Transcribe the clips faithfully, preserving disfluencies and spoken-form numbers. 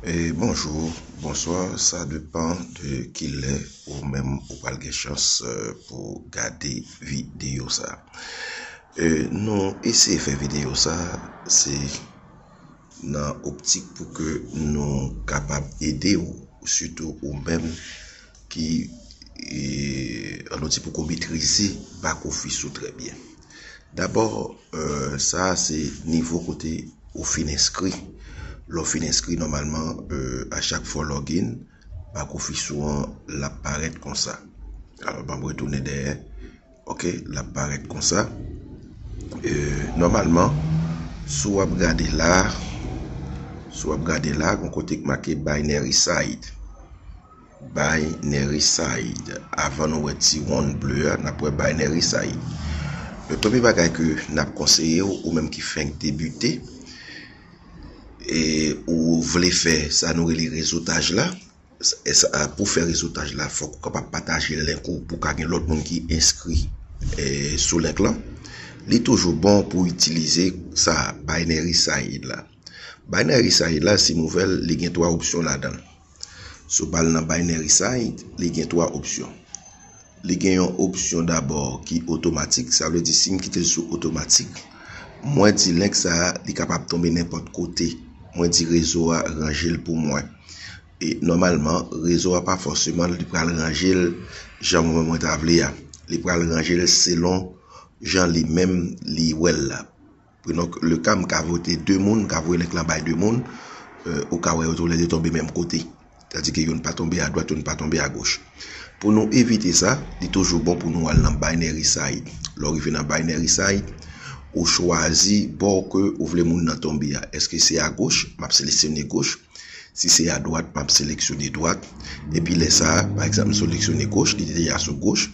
E bonjou, bonswa, sa depan de kilè ou menm ou pral gen chans, eh, pou gade videyo sa. Eh, nou eseye fè videyo sa, se nan optik pou ke nou kapab ede w, sitou ou menm ki, eh, an nou di pou ke w metrize back office ou trè byen. Dabò, eh, sa a se nivo kote ou fin enskri. Lè w fin enskri, nòmalman, eh, a chak fwa w login, back office ou an, l ap parèt konsa. Alò, ban m retounen dèyè. Ok, l ap parèt konsa. Eh, nòmalman, si w ap gade la, si w ap gade la, gon kote k make Binary Side. Binary Side. Avan nou wè ti wonn ble a, n ap wè Binary Side. Men premye bagay ke n ap konseye w, ou menm ki fenk debite, e ou vle fè sa nou rele rezotaj la, e sa, pou fè rezotaj la, fòk ou kapab pataje link ou pou ka gen lòt moun ki enskri, eh, sou link lan. Li toujou bon pou itilize sa, Binary Side la. Binary Side la, si m ouvè l, li gen twa opsyon ladan l. Si w pral nan Binary Side, li gen twa opsyon. Li gen yon opsyon dabò ki otomatik, sa vle di si m kite l sou otomatik, mwen di link sa a, li kapab tonbe nenpòt kote. Mwen di rezo a ranje l pou mwen. E nòmalman, rezo a pa fòseman li pral ranje l jan mwen, mwen ta vle a. Li pral ranje l selon jan li menm li wè l la. Prenons le cas, m ka vote de moun, m ka voye link lan bay de moun, eh, ou ka wè yo toulède tonbe menm kote. Sètadi ke youn pa tonbe adwat, youn pa tonbe agoch. Pou nou evite sa, li toujou bon pou nou al nan Binary Side. Lè w rive nan Binary Side, ou chwazi bò ke ou vle moun nan tonbe a. Èske se agoch? M ap seleksyone goch. Si se adwat, m ap seleksyone dwat. Epi lè sa a, pa egzanp, m seleksyone goch, li te deja sou goch.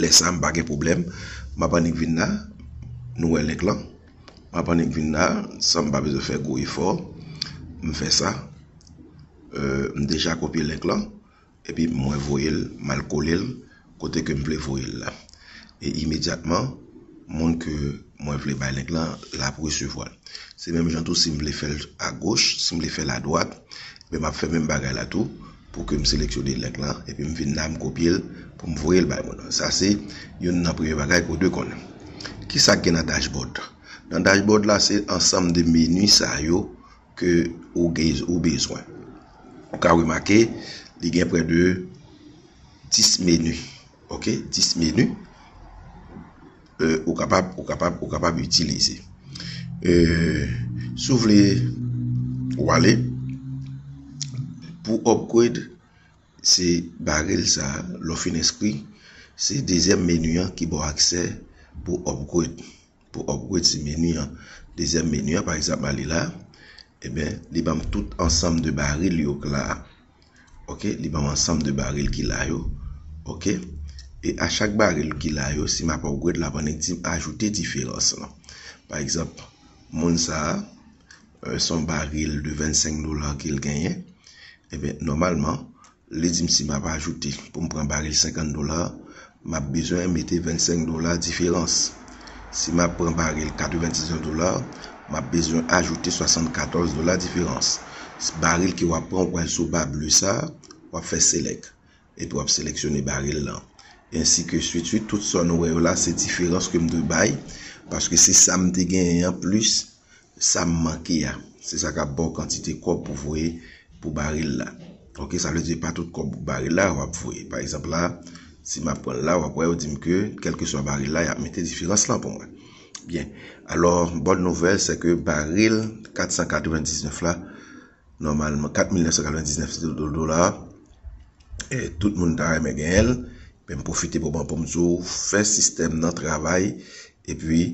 Lè sa a, m pa gen pwoblèm. M ap annik vin la. Nou wè link lan. M ap annik vin la, san m pa bezwen fè gwo efò. M fè sa. Eh, m deja kopye link lan. Epi mwen voye l, m al kole l kote ke m vle voye l la. E imedyatman, moun ke mwen vle bay link lan, l ap resevwa l. Se menm jan tou si m vle fè l agoch, si m vle fè l adwat, men m ap fè menm bagay la tou pou ke m seleksyone link lan, epi m vin la, m kopye l pou m voye l bay moun nan. Sa se youn nan premye bagay pou w dwe konnen. Kisa k gen nan dashboard? Nan dashboard la, se ansanm de meni sa yo ke ou, ou bezwen. Ou ka remake, li gen prè de dis meni. Ok, dis meni. Eh, ou kapab, ou kapab, ou kapab itilize. Eh, si w vle, ou ale. Pou upgrade, se baril sa, lè w fin enskri, se dezyèm meni an ki ba w aksè pou upgrade. Pou upgrade, se meni an. Dezyèm meni an, pa egzanp, m ale la, ebyen, li ban m tout ansanm de baril yo k la a. Ok, li ban m ansanm de baril ki la yo. Ok, e a chak baril ki la yo, si m ap upgrade, l ap annik di m ajoute diferans lan. Pa egzanp, moun sa a, eh, se yon baril de vennsenk dola ke l genyen. Ebyen, nòmalman, li di m si m ap ajoute, pou m pran baril senkant dola, m ap bezwen mete vennsenk dola diferans. Si m ap pran baril katrevendiznèf dola, m ap bezwen ajoute swasannkatòz dola diferans. Baril ke w ap pran, w pral sou ba ble sa, w ap fè select. Epi w ap seleksyone baril lan. Ensi ke swit, swit, tout sa nou wè yo la, se diferans ke m dwe bay, paske se sa m te genyen an plis sa m manke a. Se sa k ap ba w kantite kòb pou voye pou baril la. Ok, sa vle di pa tout kòb pou baril la w ap voye. Pa egzanp la, si m ap pran l la, w ap wè yo di m ke, kèlkeswa baril la, y ap mete diferans lan pou mwen. Byen, alò, bòn nouvèl, se ke baril kat san katrevendiznèf la, nòmalman, kat mil nèf san katrevendiznèf do-, do-, dola, e tout moun ta renmen genyen l, men m pwofite moman pou m di w, fè sistèm nan travay, epi,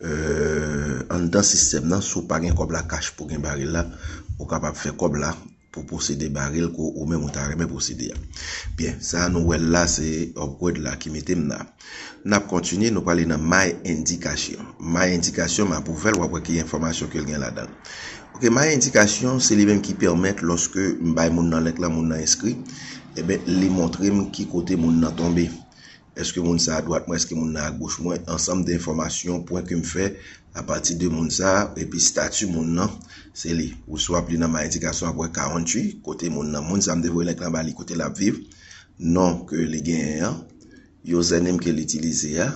eh, anndan sistèm nan, si w pa gen kòb la kach pou gen baril la, ou kapab fè kòb la pou posede baril ke ou menm ou ta renmen posede a. Byen, sa a nou wè l la, se upgrade la ki mete m la. N ap kontinye, nou prale nan My Indication. My Indication, m ap ouvè l, w ap wè ki enfòmasyon ke l gen ladan l. Ok, My Indication, se li menm ki pèmèt, lòske m bay moun nan link lan, moun nan enskri, ebyen, li montre m ki kote moun nan tonbe. Èske moun sa a dwat mwen, èske moun nan a goch mwen, ansanm de enfòmasyon, pwen ke m fè apati de moun sa a, epi stati moun nan, se li. Ou swa ap li nan My Indication, ap wè Country, kote moun nan. Moun sa a m te voye link lan ba li, kote l ap viv, non ke li genyen an, username ke l itilize a,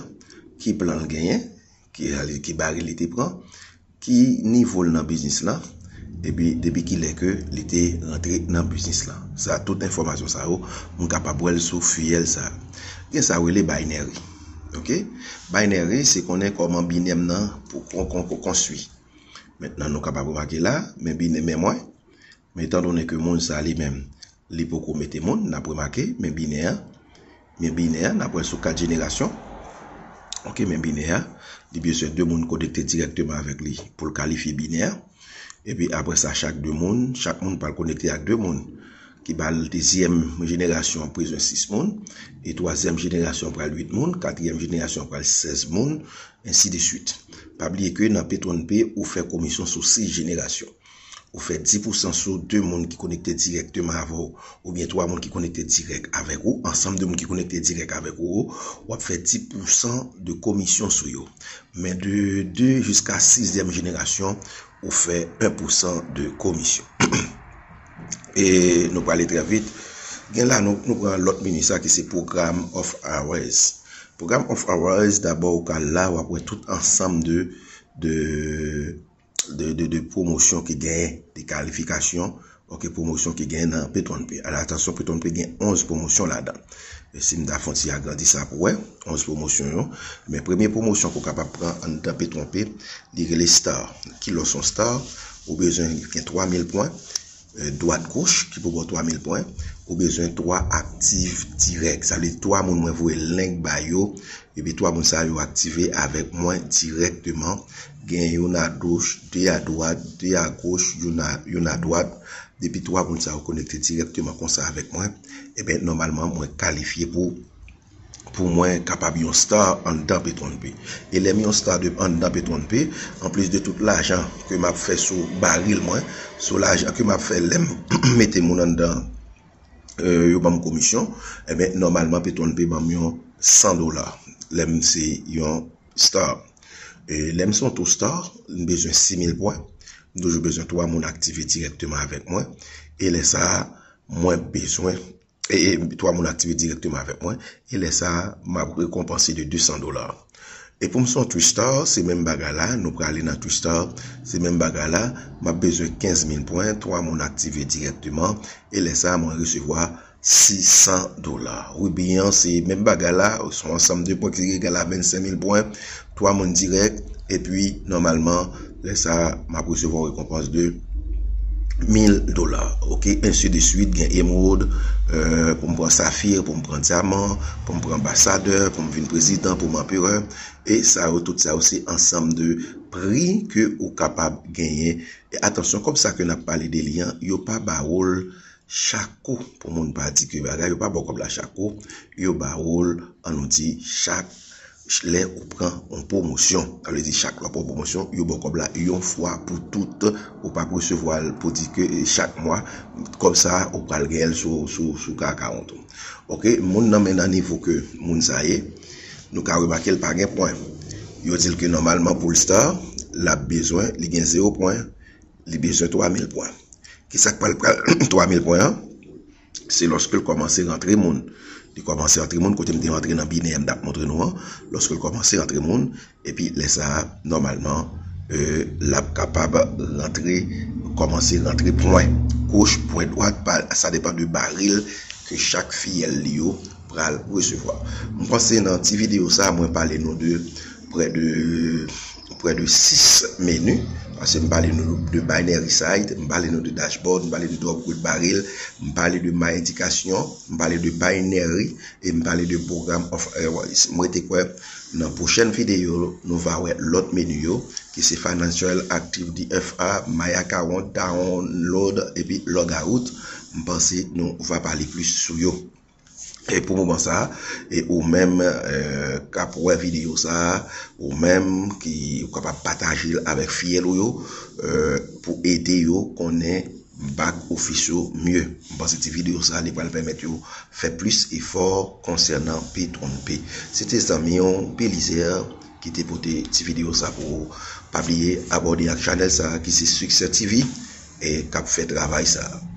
ki plan l genyen, ki, ki baril li te pran, ki nivo l nan biznis lan, epi depi kilè ke li te rantre nan biznis lan. Sa, tout enfòmasyon sa yo, m kapab wè l sou fiyèl sa. Gen sa yo rele binary. Ok? Binary, se konnen kòman binè m nan pou kon, kon, kon, konstwi. Mentnan, nou kapab remake la, men binè, men mwen, men etan donnen ke moun sa li menm, li poko mete moun, n ap remake, men binè a, men binè a, n ap wè sou kat jenerasyon. Ok, men binè a, li bezwen de moun konekte dirèkteman avèk li pou l kalifye binè a. Epi apre sa, chak de moun, chak moun pral konekte ak de moun. Ki ba l dezyèm jenerasyon bezwen sis moun, e twazyèm jenerasyon pral uit moun, katriyèm jenerasyon pral sèz moun, ensi de swit. Pa bliye ke nan P twenty P, ou fè komisyon sou sis jenerasyon. Ou fè dis pousan sou de moun ki konekte dirèkteman avè w, oubyen twa moun ki konekte dirèk avèk ou, ansanm de moun ki konekte dirèk avèk ou, w ap fè dis pousan de komisyon sou yo. Men de de jiska sizyèm jenerasyon, ou fè en pousan de komisyon. E nou prale trè vit. Gen la, nou, nou pran lòt meni sa ki se Program of Hours. Program of Hours, dabò ou ka la, w ap wè tout ansanm de, de, de, de, de pwomosyon ki genyen, de kalifikasyon, ok, pwomosyon ki genyen nan P twenty P. Ala, atansyon, P twenty P gen onz pwomosyon ladan. E si m ta fè yon ti agrandi sa pou wè, onz pwomosyon yo. Men premye pwomosyon ke w kapab pran anndan P twenty P, li rele Star. Kilès yon Star? Ou bezwen gen twa mil pwen, eh, dwat goch, ki pou ba w twa mil pwen. Ou bezwen twa aktif dirèk. Sa vle di twa moun mwen voye link ba yo, epi twa moun sa yo aktive avèk mwen dirèkteman. Gen youn a goch, de a dwat, de a goch, youn a, youn a dwat. Depi twa moun sa yo konekte dirèkteman konsa avèk mwen, ebyen, nòmalman, mwen kalifye pou, pou mwen kapab yon star anndan P twenty P. E lè m yon star de, anndan P twenty P, anplis de tout lajan ke m ap fè sou baril mwen, sou lajan ke m ap fè lè m mete moun anndan, eh, yo ban m komisyon, ebyen, nòmalman, P twenty P ban m yon san dola. Lè m se yon star. E lè m se yon two star, m bezwen sis mil pwen. M toujou bezwen twa moun aktive dirèkteman avèk mwen. E lè sa a, mwen bezwen, e, e, twa moun aktive dirèkteman avèk mwen. E lè sa a, m ap rekonpanse de de san dola. E pou m se yon three star, se menm bagay la, nou prale nan three star, se menm bagay la, m ap bezwen kenz mil pwen, twa moun aktive dirèkteman. E lè sa a, mwen resevwa sis san dola. Ruby an, se menm bagay la, se yon ansanm de pwen ki egal a vennsenk mil pwen, twa moun dirèk, epi nòmalman, lè sa a, m ap resevwa yon rekonpans de mil dola. Ok, ensi de swit, gen emerald, eh, pou m pran safir, pou m pran dyaman, pou m pran anbasadè, pou m vin prezidan, pou m anperè. E sa yo, tout sa yo, se ansanm de pri ke ou kapab genyen. E atansyon, kòb sa ke n ap pale de li an, yo pa ba w l chak kou, pou moun pa di ke bagay, yo pa ba w kòb la chak kou, yo ba w l, an nou di, chak lè ou pran yon pwomosyon. Sa vle di chak lè w pran yon pwomosyon, yo ba w kòb la yon fwa pou tout, ou p ap resevwa l pou di ke, eh, chak mwa, kòb sa a, ou pral genyen l sou, sou, sou ka akawont ou. Ok, moun nan men nan nivo ke moun sa ye, nou ka remake l pa gen pwen. Yo di l ke nòmalman pou l star, l ap bezwen, li gen zewo pwen, li bezwen twa mil pwen. Kisa k pral pran twa mil pwen an? Se lòske l kòmanse rantre moun. Li kòmanse rantre moun, kote m te rantre nan binè m t ap montre nou an. Lòske l kòmanse rantre moun, epi lè sa a, nòmalman, eh, l ap kapab rantre, kòmanse rantre pwen goch, pwen dwat, pa, sa depann de baril ke chak fiyèl li yo pral resevwa. M panse nan ti videyo sa a, mwen pale nou de prè de, prè de sis meni, paske m pale nou de binary site, m pale nou de dashboard, m pale de drop grid baril, m pale de my indication, m pale de binary, e m pale de program of hours. M rete kwè nan pwochèn videyo, nou va wè lòt meni yo, ki se financial active, D F A, my account, download, epi logout. M panse nou va pale plis sou yo. E pou moman sa, e ou menm, eh, k ap wè videyo sa, ou menm ki ou kapab pataje l avèk fiyèl ou yo, eh, pou ede yo konnen bak ofis yo mye. M panse ti videyo sa li pral pèmèt yo fè plis efò konsènan P trant P. Se te zanmi w Belizaire ki te pote ti videyo sa pou ou. Pa bliye abòne ak chanèl sa ki se Succès T V e k ap fè travay sa.